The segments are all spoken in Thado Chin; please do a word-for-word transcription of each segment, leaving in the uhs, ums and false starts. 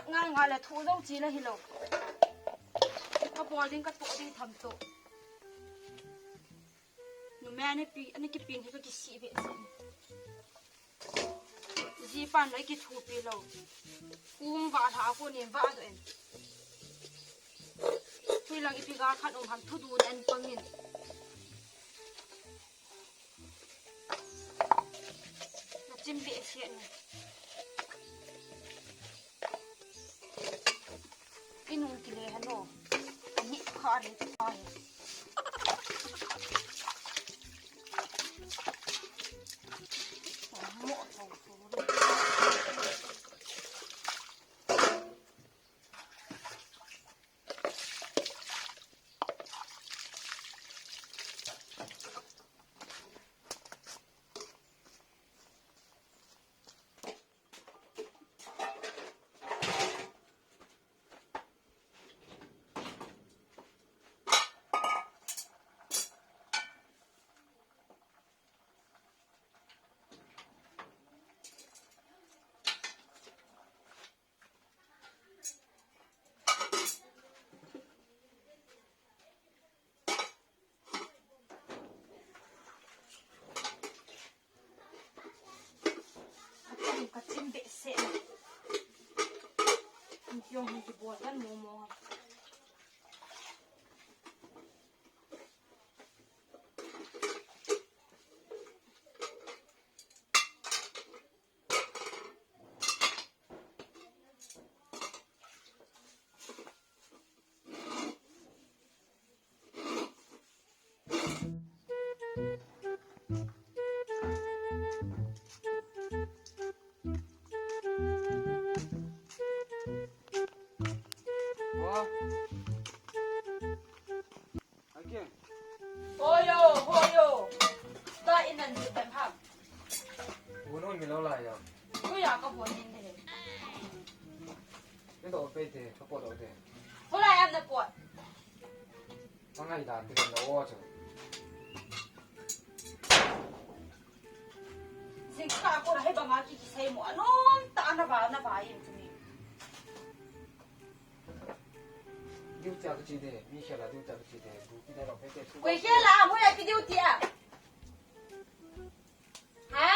Ngai ngai le thu jong chi la hilou. Ka bol ding ka toh ding tham toh. Numei ani pi, ani kipin hi ka kisih ve se. Jipan loi kithupi lou. Kum va tha ko nin va do en. Thui lang ipi ga khat um ham thu du en pangin. Na chim ve se ni. Inung kile hano. Ani kha ni ta he. Mo thong thong. Ka chim behseh. Yong hi kibol kan mo mo. Hoyo, hoyo. Da inan di ban ham. Uno mi lo la ya. Ko ya ka bo nin de. Ni to pe te, ka po lo te. Ho la ya na po. Tangai dan te lo o chu. Jingkah ko la he banga ki kisei mo. Anom ta na ba na ba yin tu ni. Duty a kachi de, mi khela duty a kachi de, bu ki da lo pe te. Koi khela, mo ya ki duty a. Ha?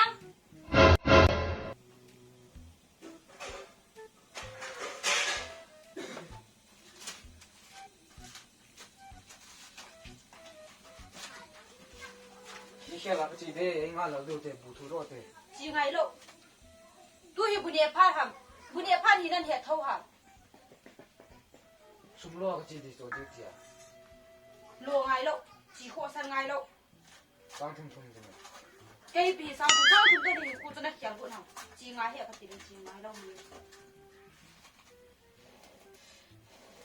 Ni khela kachi de, ei nga lo du te, bu thu lo te. Chi ngai lo. Tu hi bu ne pha ham. Bu ne pha ni nan he tho ham. Sum lo kachi de so de tia. Lo ngai lo. Chi kho san ngai lo. Sang thum thum de. Kei pi sang thum, sang thum de ni ku chana khial bu na. Chi ngai he kachi de chi ngai lo ni.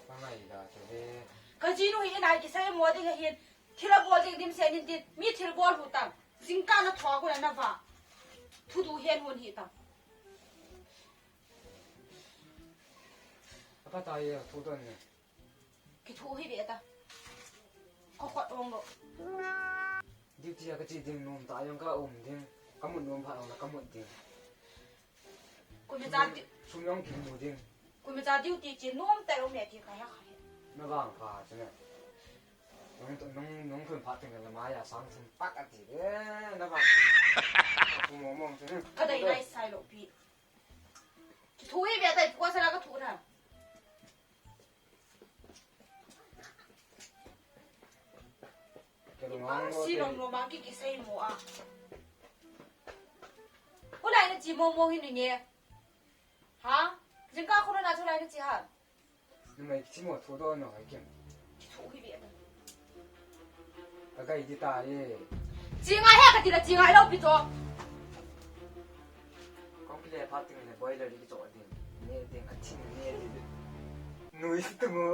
Ka ngai da chu de. Ka jinu hi nai kisei mo ding hin. Thil a bol ding dim se nin din. Mi thil bol hu tang. Jingkah na thua ko na va. Thu du hen hun hi tang. Apa ta ye thu don ne. Kithu hi ve ta. Ko khot ong lo. Duty a kachi ding nom ta jong ka um ding. Ka mut nom pha jong la ka mut ding. Ko mi cha di- Sum jong kimu ding. Ko mi cha duty chi nom ta jong me ti ka ya kha he. Na vang pha chu ne. Nung, nung, nung phun pha ting la ma ya sang thum pak ati. Eh, na vang. Ku mo mo chu ne. Ka dai nai sai lo pi. Kithu hi ve ta ko sa la ka thu na. Kei lo ngang lo si te. Lom lom a ki kisei mo a. Hulai na chi mo mo hi ni nge. Ha? Jingkah khu na chu lai na chi ha. Numei chi mo thu do no hai kem. Chi thu hi ve ta. Ka gai di ta ye. Chi ngai he kati la chi ngai lo pi to. Kong kile pha ting le boiler di cho din. Ne ding a chin ne di. Nui tu mo.